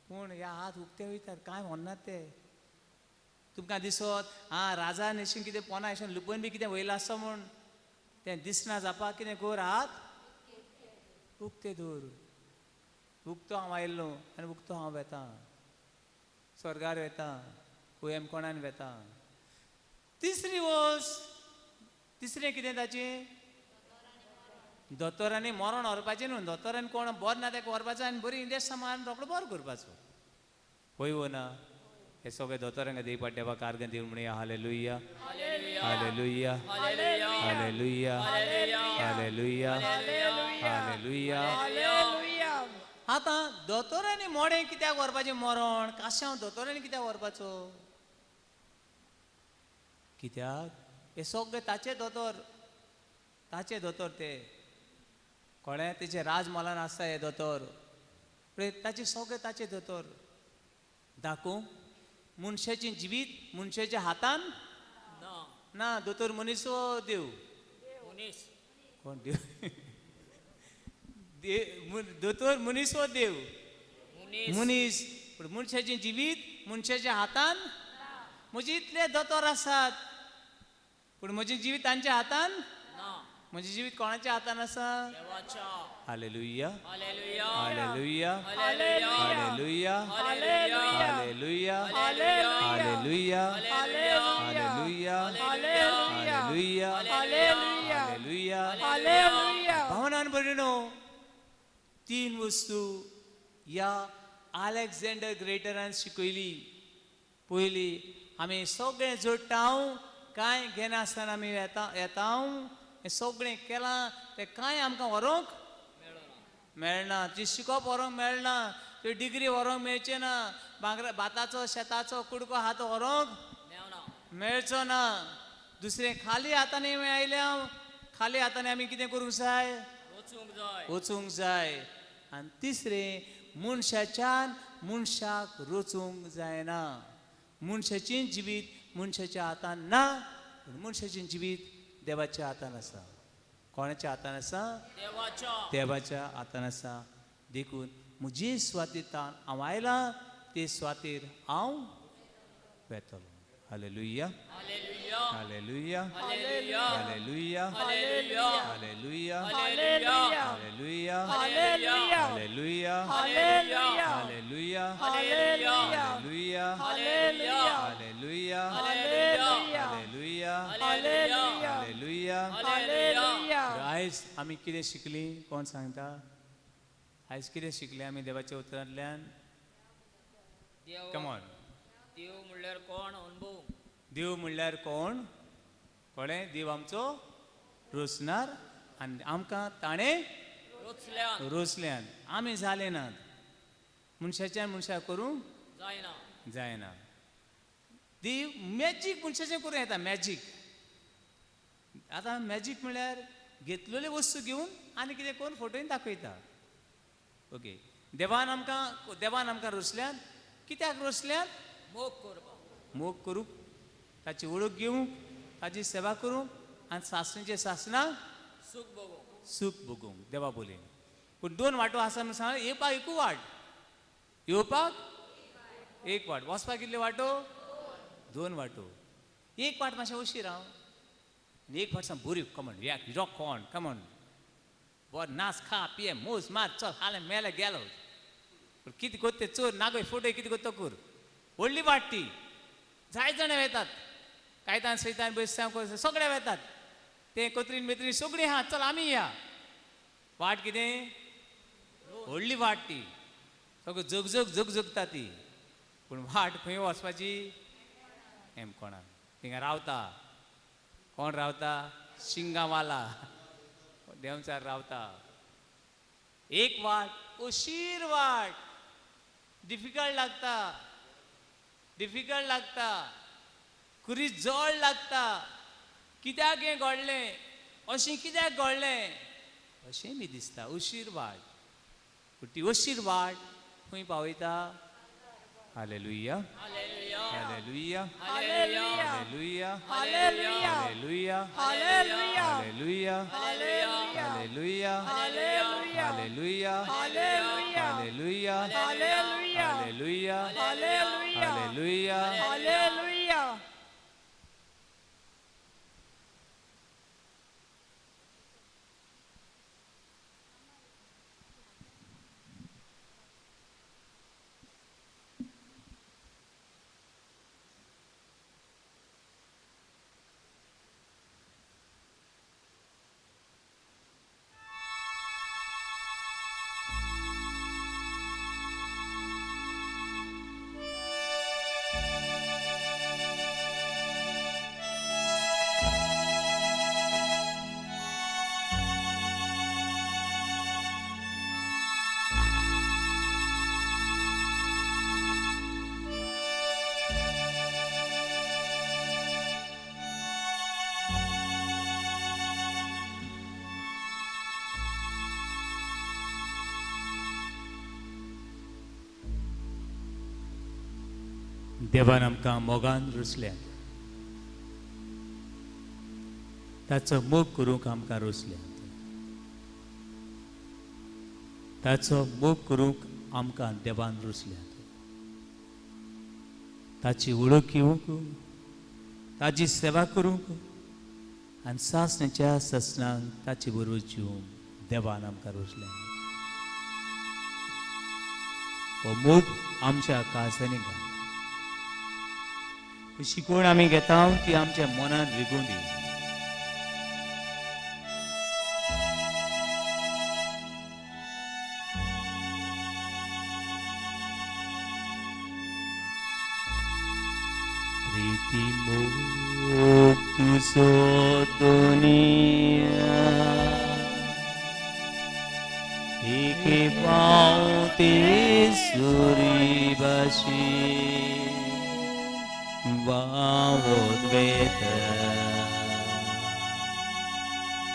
पूण ह्या हात उक्ते वयतात, कांय व्हरनात ते. तुमकां दिसत आं राजान अशें कितें पोना अशें लुपून बी कितें वयलां आसता म्हूण, तें दिसना जावपाक कितें कर, हात उक्ते दवर. उक्तो हांव आयल्लो आनी उक्तो हांव वेता, स्वर्गार वेता, कुयेमकोणान वेता. तिसरी वस्त, तिसरें कितें ताचें? दोतोरांनी मरण व्हरपाचें न्हू, दोतोरांनी कोण बरो ना ताका व्हरपाचो आनी बरी इंजेक्शन मारून रोकडो बरो करपाचो. हय वो ना? हे सगळे दोतोरांक दिवपा देवाक आर्गां दिवन म्हणया hallelujah. Hallelujah. Hallelujah. Hallelujah. Hallelujah. आतां दोतोरांनी मोडें कित्याक व्हरपाचें मरण? काशांव दोतोरांनी कित्याक व्हरपाचो? कित्याक हे सगळे ताचे दोतोर, ताचे दोतोर ते, कळ्ळें? तेचे राजमलान आसता हे दोतोर, ताचे सगळे ताचे दोतोर. दाखोवंक मनशाचें जिवीत मनशाच्या हातान ना. दोतोर मनीस वो देव? कोण देव? दोतोर मनीस वो देव? मनीस. पूण मनशाचें जिवीत मनशाच्या हातान. म्हजे इतले दोतोर आसात, पूण म्हजें जिवीत तांच्या हातान? म्हजें जिवीत कोणाच्या हातान आसा? Hallelujah. Hallelujah. Hallelujah. Hallelujah. Hallelujah. Hallelujah. Hallelujah. Hallelujah. भावनान भयणीनो, तीन वस्तू ह्या अलेक्झांडर ग्रेटरान शिकयली. पयली, आमी सगळें जोडटा, कांय घेनासतना आमी येता, हें सगळें केलां तें कांय आमकां व्हरूंक मेळना, ती शिकोवप व्हरूंक मेळना, ती डिग्री व्हरूंक मेळचें ना, भांगरा भाताचो शेताचो कुडको आहा तो व्हरूंक मेळचो ना. दुसरें, खाली हातांनी आमी आयल्या, खाली हातांनी आमी कितें करूंक जाय? वचूंक जाय. आनी तिसरें, मनशाच्यान मनशाक रचूंक जायना. मनशाचें जिवीत मनशाच्या हातान ना, पूण मनशाचें जिवीत देवाच्या हातान आसा. कोणाच्या हातान आसा? देवाच्या हातान आसा. देखून म्हजे सुवातेर हांव आयलां, ते सुवातेर हांव वेतलो. Hallelujah. Hallelujah. Hallelujah. Hallelujah. Hallelujah. Hallelujah. Hallelujah. Hallelujah. Hallelujah. Hallelujah. Hallelujah. आयज आमी कितें शिकली? कोण सांगता? आयज कितें शिकलें आमी देवाच्या उतरांतल्यान? कमॉन. देव म्हणल्यार कोण? अनुभव. देव म्हणल्यार कोण? कळ्ळें? देव आमचो रोसणार आनी आमकां ताणें रोसल्यान. आमी जाले नात. मनशाच्यान मनशाक करूंक जायना. देव मॅजीक मनशाचें करूं येता. मॅजीक. आतां मॅजीक म्हणल्यार घेतलेली वस्तू घेवन आनी कितें करून फोटोन दाखयता. ओके. देवान आमकां रोसल्यान. कित्याक रोसल्यान? मोग करपाक. मोग करूंक, ताची वळख घेवंक, ताची सेवा करूंक आनी सासणेचें सासणां सूख भोगूंक देवा बोलयन. पूण दोन वाटो आसा म्हणून सांग. येवपाक एकू वाट, येवपाक एक वाट. वचपाक कितल्यो वाटो? दोन वाटो. एक वाट मातशें अशी राव आनी एक वाट सामकी बरी. कमन या, रॉक ऑन, कमन, बरो नाच, खा, पिये, मोज मार, चल, हाले मेले गेलो. पूण कितें कोत्ते, चोर नागय फोटो कितें कोत्तो कर. व्हडली वाट ती, जायत जाणां वेतात. कायतान सैतान बेस्तांव सगळे वेतात. ते कोत्रीन मेत्रीन सगळीं आहा, चल आमी या. वाट कितें व्हडली वाट ती, सगळो जगजग जगजगता ती. पूण वाट खंय वचपाची? हेमकोणाक. थिंगा रावता कोण? रावता शिंगावाला देंवचार रावता. एक वाट अशीर वाट, डिफिकल्ट लागता, डिफिकल्ट लागता, खुरीस जड लागता. कित्याक हें घडलें, अशें कित्याक घडलें अशें बी दिसता. अशीर वाट, पूण ती अशीर वाट खंय पावयता? Hallelujah, hallelujah, hallelujah, hallelujah, hallelujah, hallelujah, hallelujah, hallelujah, hallelujah, hallelujah. Hallelujah. देवान आमकां मोगान रुचल्यात, ताचो मोग करूंक आमकां रुचल्यात, ताचो मोग करूंक आमकां देवान रुचल्यात, ताची वळख घेवंक, ताची सेवा करूंक आनी सासण्याच्या ससनाक ताचे बरोबर जिवंक देवान आमकां रुचल्यात. हो मोग आमच्या काळजांनी घाल. शिकवण आमी घेता ती आमच्या मनांत रिगून दी. प्रिती मोग तुजो दोनिया, एके पावते सुरी भाशी वावत वेता.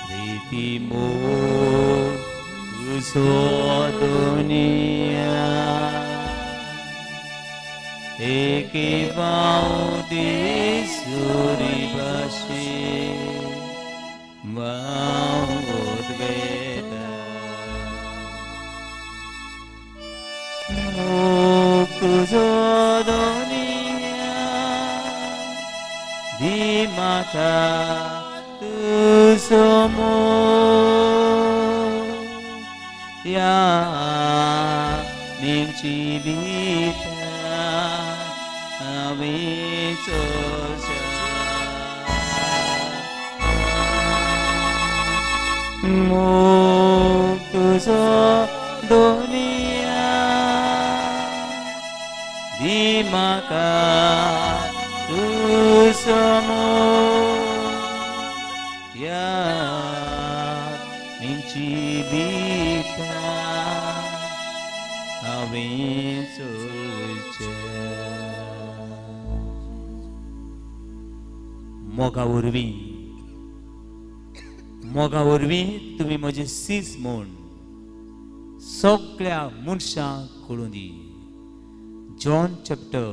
प्रिती मोग तुजो दुनिया, एके पावते सुरी भाशी वावत वेता. मोग तुजो दुनिया, दी म्हाका तुजो मोग, ह्या जिविता हांवें चलच्या. मोग तुजो दुनिया, दी म्हाका तुजो मोग, ह्या जिविता हांवें चलचें. मोगा वरवीं, मोगा वरवीं तुमी म्हजे सीस म्हूण सगळ्या मनशांक कळूं दी. John chapter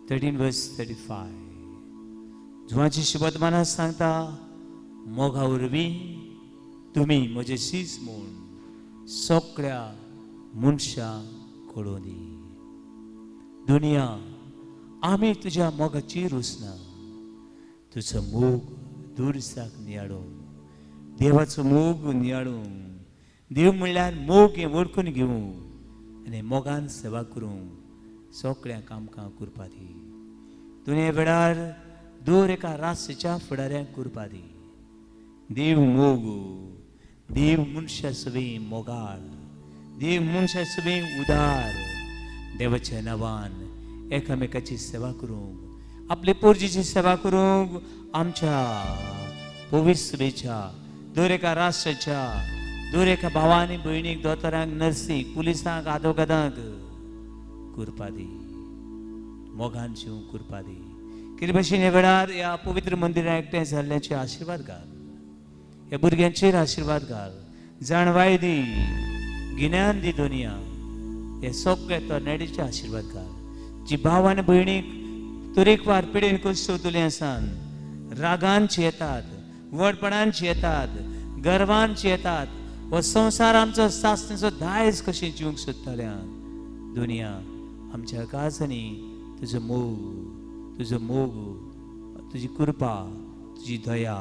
13 verse 35. जुवाची शुभतमाना सांगता, मोगा वरवीं तुमी म्हजे सीस म्हूण सगळ्या मनशांक कळूं दी. दुनिया आमी तुज्या मोगाची रुसना. तुजो मोग दुरसाक नियाळूंक, देवाचो मोग नियाळूंक, देव म्हणल्यार मोग हें वळखून घेवंक आनी मोगान सेवा करूंक सगळ्यांक आमकां कृपा दी. दुनिये वेळार दर एका राष्ट्राच्या फुडाऱ्यांक कृपा दी. देव मोग, देव मनशा सवी मोगाळ, देव मनशा सवी उदार. देवाच्या नांवान एकामेकाची सेवा करूंक, आपले पोरजीची सेवा करूंक, आमच्या पवित्र दर एका राष्ट्राच्या दर एका भावांनी भयणीक, दोतोरांक, नर्सीक, पुलिसांक, आदोगादांक कृपा दी. मोगान शिवूंक कृपा दी. कितें भशेन ह्या वेळार ह्या पवित्र मंदिरां एकठांय जाल्ल्याचे आशिर्वाद घाल. ह्या भुरग्यांचेर आशिर्वाद घाल, जाणवाय दी, गिन्यान दी. दुनिया हे सगळे तरणाट्याचे आशिर्वाद घाल, जी भाव आनी भयणीक तरेकवार पिडेन कश्ट आसान, रागान येतात, व्हडपणान येतात, गर्वान येतात. हो संवसार आमचो सासणेचो दायज कशें जिवंक सोदतल्या. दुनिया आमच्या काळजांनी तुजो मोग, तुजो मोग, तुजी कृपा, तुजी दया,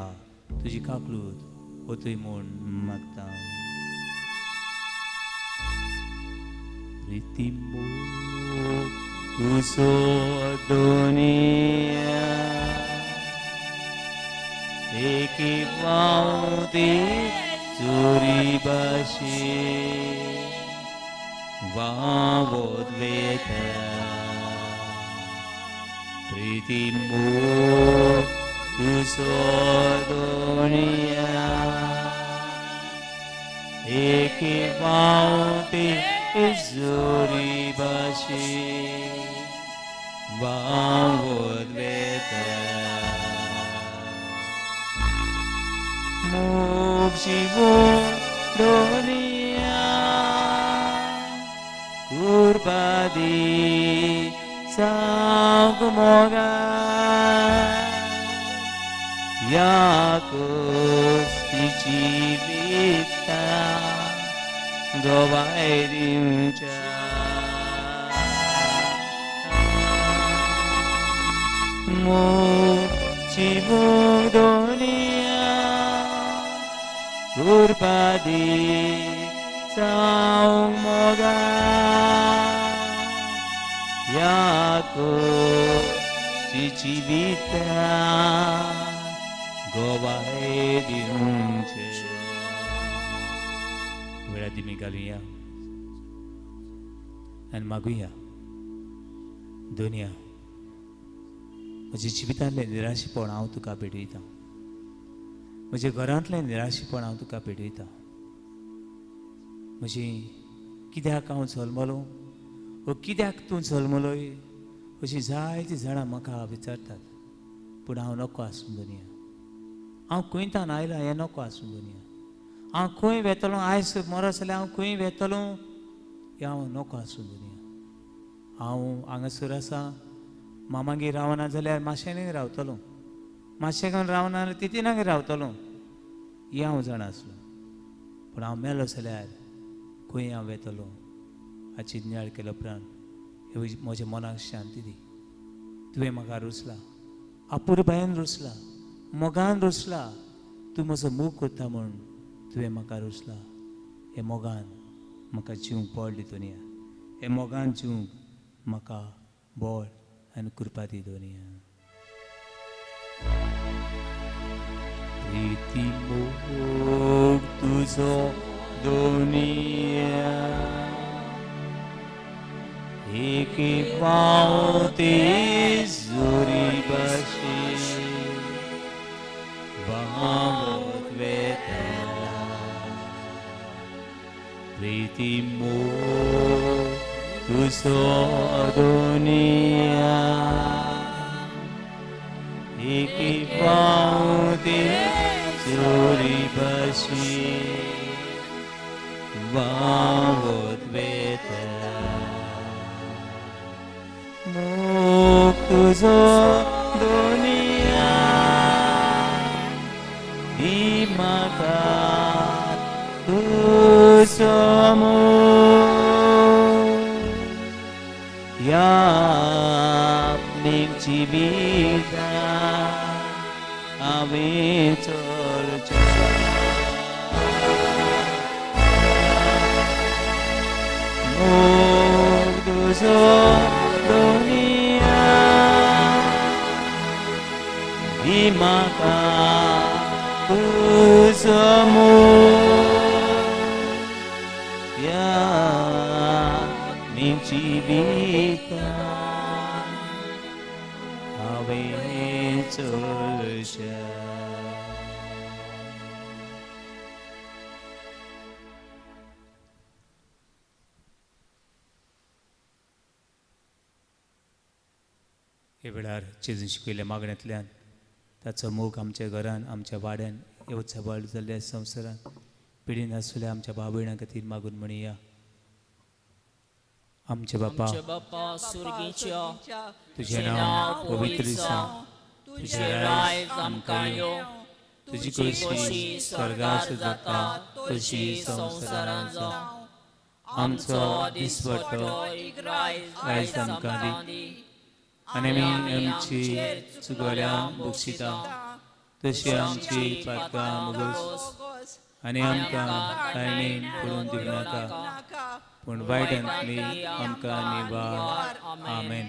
तुजी काकलूत ओतय म्हूण मागता. प्रिती मोग तुजो दुनिया एके फावटी चोरी भाशे व्हांवत वेता. प्रिती मोग तुजो दुनिया एके फावटी जोरी भाशे व्हांवत वेता. मोग जिवो दुनिया कृपा दी जावंक मोगा ह्या कोस्ती जिविता गवाय दिवच्या. मोग जिवूंक दुनिया कृपा दी जावंक मोगा ह्या कोस्ती जिविता गवाय दिवचे. वेळा दिमी घालुया आनी मागुया. दुनिया म्हज्या जिवितांतलें निराशेपण हांव तुका भेटयतां. म्हज्या घरांतलें निराशेपण हांव तुका भेटयतां. म्हजी कित्याक हांव जल्मलो वो कित्याक तूं जल्मलोय अशीं जायतीं जाणां म्हाका विचारतात. पूण हांव नको आसूं दुनिया. हांव खंयतान आयलां हें नको आसूं दुनिया. हांव खंय वेतलो, आयज मरत जाल्यार हांव खंय वेतलो हें हांव नको आसूं दुनिया. हांव हांगासर आसा, मामागेर रावना जाल्यार माशेंनी रावतलो, माशें रावना जाल्यार तितीनागेर रावतलो हें हांव जाणा आसलो. पूण हांव मेलो जाल्यार खंय हांव वेतलो हाची नियाळ केल्या उपरांत हे म्हज्या मनाक शांती दी. तुवें म्हाका रुचला, अपुरबायेन रुचला, मोगान रुचला. तूं म्हजो मोग करता म्हूण तुवें म्हाका रुचला. हे मोगान म्हाका जिवंक बळ दी दुनिया. हे मोगान जिवंक म्हाका बळ आनी कृपा दी दुनिया. प्रिती मोग तुजो दुनिया एके फावटी जुरी भाशे व्हांवत वेता. प्रिती मोग तुजो दुनिया एके फावटी चोरी भाशे व्हांवत वेता. मोग तुजो दुनिया दी म्हाका तुजो मोग ह्या जिवितान हांवें चलचें. मोग तुजो दुनिया ही म्हाका तुजो मोग ह्या जिवितान हांवें चलचें. हे वेळार जेजून शिकयल्ल्या मागण्यांतल्यान ताचो मोग आमच्या घरान, आमच्या वाड्यान, ह्या उत्सवाळ जाल्ल्या संवसारान पिडीन आसलेल्या आमच्या भाव भयणां खातीर मागून म्हणया. आमचे बापा, आमच्या बापा सुर्गीच्या, तुजें नांव पवित्र जावं, तुजें राज आमकां येवं, तुजी खोशी स्वर्गास जाता तशी संवसारांत जावं. आमचो दिसवटो आयज आमकां दी आनी आमी आमची चुकल्या बक्षिता तशी आमची पातकां मुगोस आनी आमकां कांय पडून दिवं नाका, पूण वायटांतली आमकां निवार. आमेन.